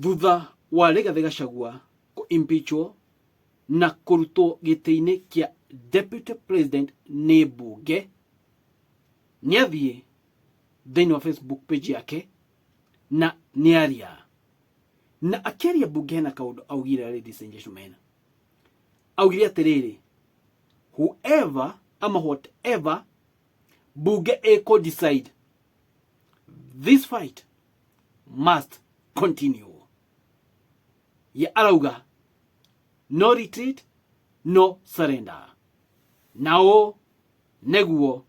Thutha wa Rigathĩ Gachagua kũ impeachwo na kũrutwo gĩtĩ-inĩ kĩa deputy president nĩ mbunge, nĩathiĩ thĩinĩ wa Facebook page yake na nĩaria. Na akĩaria mbunge hena kaũndũ augire, ladies and gentlemen. Augire atĩrĩrĩ, whoever ama whatever mbunge ĩkũ decide, this fight must continue. Ye arauga no retreat, no surrender. Nao neguo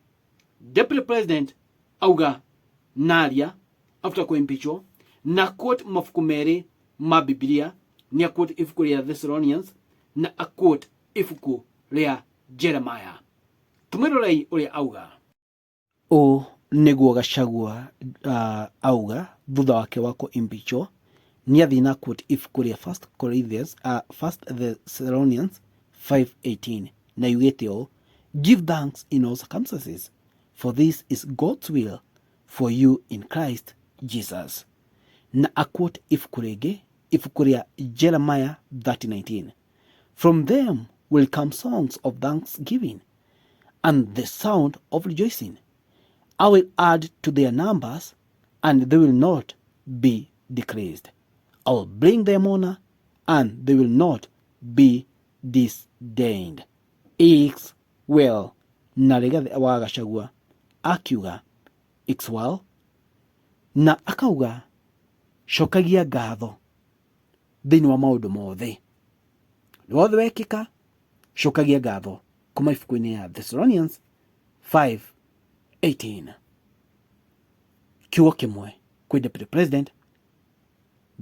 deputy president auga naria after kuimpeachwo na quote mabuku merĩ ma Bibilia, nĩ quote ibuku rĩa Thessalonians na a quote ibuku rĩa Jeremiah. Tumwĩrorei ũrĩa auga. Ũũ nĩguo Gachagua auga thutha wake wa kũ impeachwo, nĩathiĩ na quote ibuku rĩa First Corinthians, First Thessalonians 5:18 na yugĩte ũũ, Give thanks in all circumstances, for this is God's will for you in Christ Jesus. Na a quote ibuku rĩngĩ, ibuku rĩa Jeremiah 30:19, From them will come songs of thanksgiving and the sound of rejoicing. I will add to their numbers, and they will not be decreased. I will bring them honor, and they will not be disdained. It's well. Na Rigathi wa Gachagua akiuga it's well, na akauga cokagia ngatho thĩinĩ wa maũndũ mothe wothe wekĩka, cokagia ngatho kuma ibuku-inĩ ya Thessalonians 5:18. Kiugo kĩmwe kwĩ deputy president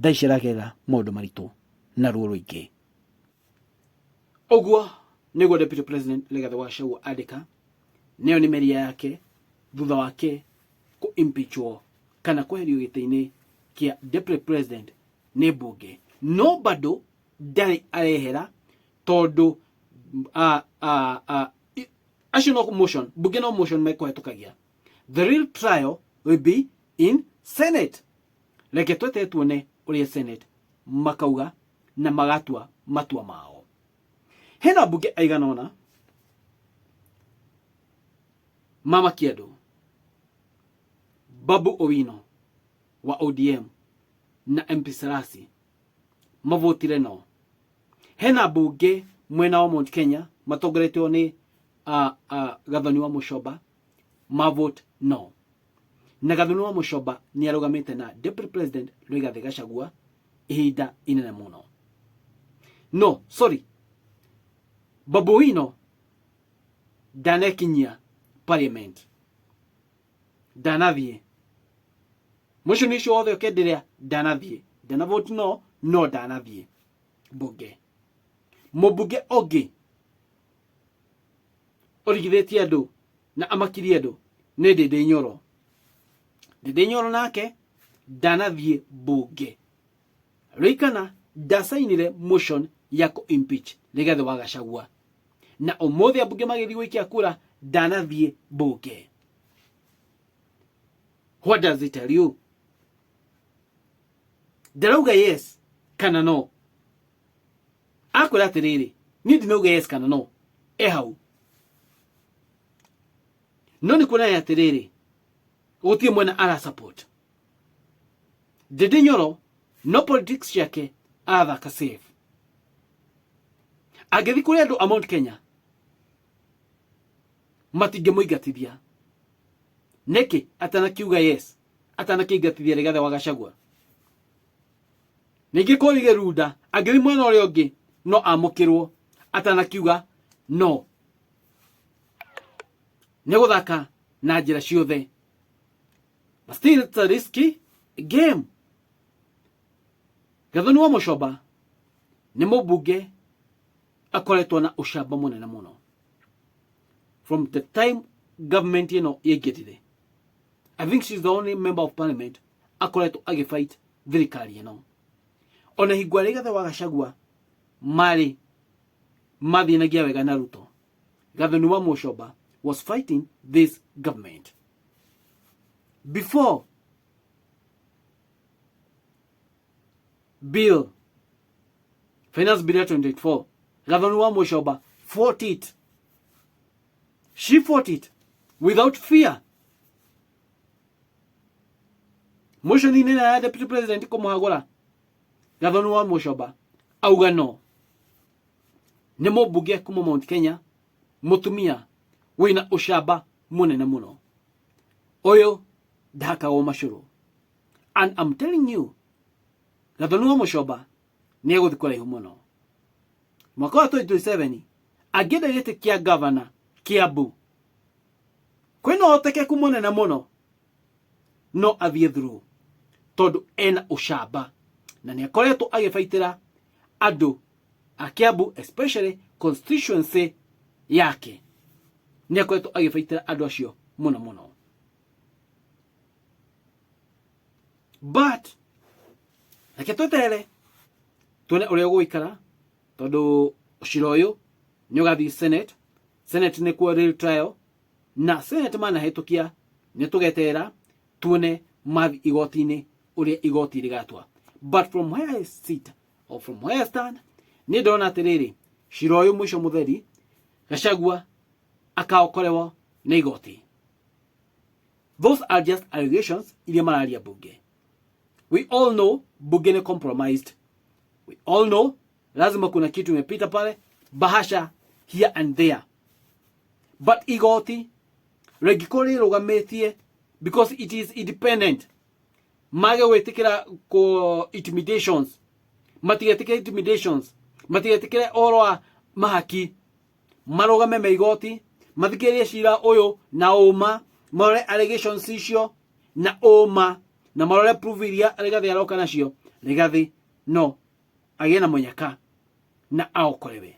thaa ici aragerera maũndũ maritũ na ruo rũingĩ. Ũguo nĩguo deputy president Rigathĩ wa Gachagua andĩka, nĩyo nĩ mĩario yake thutha wake kũ impeachwo kana kweherio gĩtĩ-inĩ kĩa deputy president nĩ mbunge, no bado ndarĩ arehera tondũ acio no motion mbunge no motion mekũhetũkagia. The real trial will be in Senate. Reke twetere tuone ũrĩa Senate makauga na magatua matua mao. Hena mbunge aigana ũna Mama Kĩandũ, Babu Owino wa ODM na MP Sarasi mavotire no. Hena mbunge mwena wa Mount Kenya matongoretio nĩ Gathoni wa Muchomba mavote no. Na Gathoni wa Muchomba nĩ arũgamĩte na Deputy President Rigathi Gachagua ihinda inene mũno. No, sorry, Babu Owino ndanekinyia parliament, ndanathiĩ motion icio wothe ũkenderea, ndanathiĩ, ndanavote no, no ndanathiĩ mbunge. Mũmbunge ũngĩ ũrigithĩtie andũ na amakirie andũ nĩ Ndĩndĩ Nyoro. Ndĩndĩ Nyoro nake ndanathiĩ mbunge rĩikana ndacainire motion ya kũ impeach Rigathĩ wa Gachagua, na ũmũthĩ ambunge magĩthiĩ gũikia kura ndanathiĩ mbunge. What does it tell you? Ndarauga yes kana no. Akwĩra atĩrĩrĩ, niĩ ndinauga yes kana no, e hau no nĩ kuonania atĩrĩrĩ, gũtirĩ mwena ara support. Ndĩndĩ Nyoro no politics ciake arathaka safe. Angĩthiĩ kũrĩ andũ a Mount Kenya matingĩmũingatithia. Nĩkĩ atanakiuga yes, atanakĩingatithia Rigathĩ wa Gachagua? Ningĩ kũrĩ Runda angĩthiĩ mwena ũrĩa ũngĩ no amũkĩrwo atanakiuga no. Nĩ gũthaka na njĩra ciothe. But still it's a risky game. Gathoni wa Muchomba nĩ mũmbunge akoretwo na ũcamba mũnene mũno from the time government ĩno yaingĩrire. I think she's the only member of parliament akoretwo agĩfight thirikari ĩno. Ona hingo ĩrĩa Rigathĩ wa Gachagua marĩ mathĩnagia wega na Ruto, Gathoni wa Muchomba was fighting this government before. Bill, Finance Bill ya 2024, Gathoni wa Muchomba fought it. She fought it without fear. Motion nene ya Deputy President kũmũhagũra Gathoni wa Muchomba auga no. Nĩ mũmbunge kuma Mount Kenya, mũtumia wĩna ũcamba mũnene mũno. Ũyũ ndahakagwo macũrũ. And I'm telling you, Gathoni wa Muchomba nĩ egũthiĩ kũraihu mũno. Mwaka wa 2027 angĩenda gĩtĩ kĩa gavana Kiambu, kwĩna ũhotekeku mũnene mũno no athiĩ through tondũ ena ũcamba na nĩ akoretwo agĩbaitĩra andũ a Kiambu, especially constituency yake, nĩ akoretwo agĩbaitĩra andũ acio mũno mũno. But reke tweterere tuone ũrĩa ũgũikara, tondũ ũcira ũyũ nĩ ũgathiĩ Senate. Senate nĩkuo real trial, na Senate manahĩtũkia, nĩ tũgeterera tuone mathi igoti-inĩ ũrĩa igoti rĩgatua. But from where I sit or from where I stand, nĩ ndona atĩrĩrĩ, cira ũyũ mũico mũtheri Gachagua akaokorewo nĩ igoti. Those are just allegations iria mararia bunge. We all know bunge ni compromised. We all know lazima kuna kitu imepita pale, bahasha here and there. But igoti rĩngĩkorwo rĩrũgamĩtie, because it is independent, mage gwĩtĩkĩra ko intimidations, matigetĩkĩre intimidations, matigetĩkĩre ũhoro wa mahaki, marũgame me igoti, mathikĩrĩrie cira ũyũ na ũma, marore allegations icio na ũma, na marore proof iria Rigathi aroka nacio. Rigathi no agĩe na mũnyaka na aokorewe.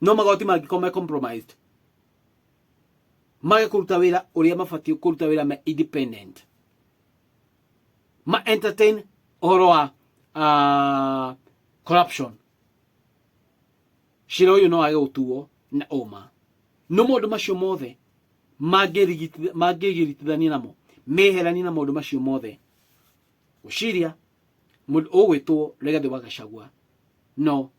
No magoti mangĩkorwo me compromised, mage kũruta wĩra ũrĩa mabatiĩ kũruta wĩra me independent, ma entertain ũhoro wa corruption, cira ũyũ no wage gũtuo na ũma. No maũndũ macio mothe mangĩgiritithania namo, meheranie na maũndũ macio mothe, gwĩciria mũndũ ũgwĩtwo Rigathĩ wa Gachagua no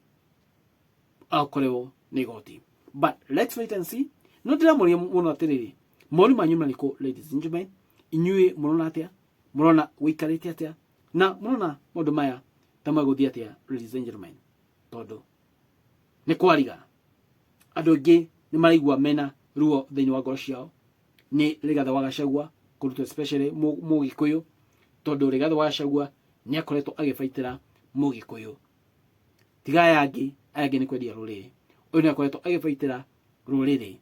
akorewo nĩ igoti. But let's wait and see. No ndĩramũria mũno atĩrĩrĩ, mawoni manyu marĩkũ, ladies and gentlemen? Inyuĩ mũrona atĩa? Mũrona gũikarĩte atĩa? Na mũrona maũndũ maya ta magũthiĩ atĩa, ladies and gentlemen? Tondũ nĩ kwariga andũ aingĩ nĩ maraigua mena ruo thĩinĩ wa ngoro ciao nĩ Rigathĩ wa Gachagua kũrutwo, especially Mũgĩkũyũ, tondũ Rigathĩ wa Gachagua nĩ akoretwo agĩbaitĩra Mũgĩkũyũ. Tiga aya angĩ, aya angĩ nĩ kwendia rũrĩrĩ, ũyũ nĩ akoretwo agĩbaitĩra rũrĩrĩ.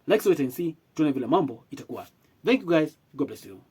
Let's wait and see, tuone vile mambo itakuwa. Thank you guys, God bless you.